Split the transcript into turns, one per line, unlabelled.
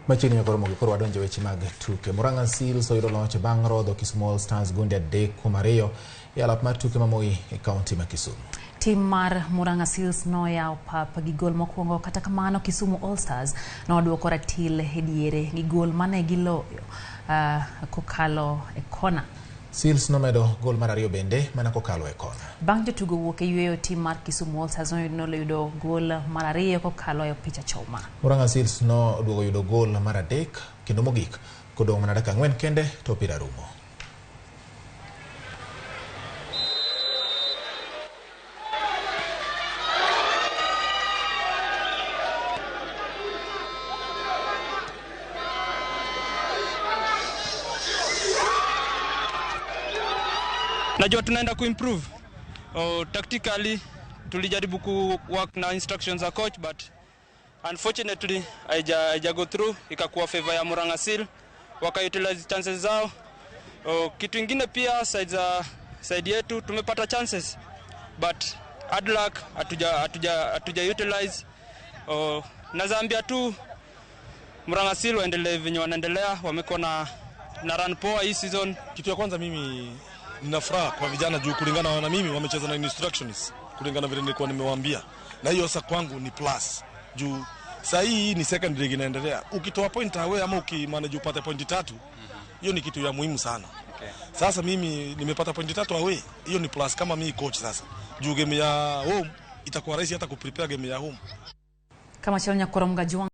Machiegni koro mogik koro wadonjo e weche mag tuke. Murang'a Seals oyudo loch bang' rodho Kisumu All Stars gonde 3-2 e alap mar tuke ma Moi e kaunti ma Kisumu.
Tim mar Murang'a Seals noyawo pap gi gol mokwongo, kata kamano Kisumu All Stars noduoko ratil e diere gi gol mane giloyo kokalo e kona.
Seals nomedo gol mar ariyo bende mana kokalo e kona.
Bang' jotugo wuok e yueyo, tim mar Kisumu All Stars noyudo gol mar ariyo kokalo e opich achoma.
Murang'a Seals noduogo yudo gol mar adek kendo mogik kodong' mana dakika 4 kende to opira rumo.
Najua tunaenda kuimprove. Tactically tulijaribu ku work na instructions za coach, but unfortunately haija go through, ikakuwa favor ya Murang'a Seal, waka utilize chances zao. Kitu ingine pia side yetu tumepata chances, but hard luck hatuja utilize. Nazaambia tu Murang'a Seal waendelee venye wanaendelea, wamekuwa na run poa hii season.
Kitu ya kwanza mimi nina furaha kwa vijana juu kulingana na mimi wamecheza na instructions kulingana vile nilikuwa nimewaambia, na hiyo sasa kwangu ni plus juu saa hii ni second league inaendelea. Ukitoa point away ama ukimanage upate point 3, hiyo ni kitu ya muhimu sana.
Okay.
Sasa mimi nimepata point 3 away, hiyo ni plus kama mimi coach sasa. Juu game ya home itakuwa rahisi hata kuprepare game ya home.
Kama chalo nyakoromga juang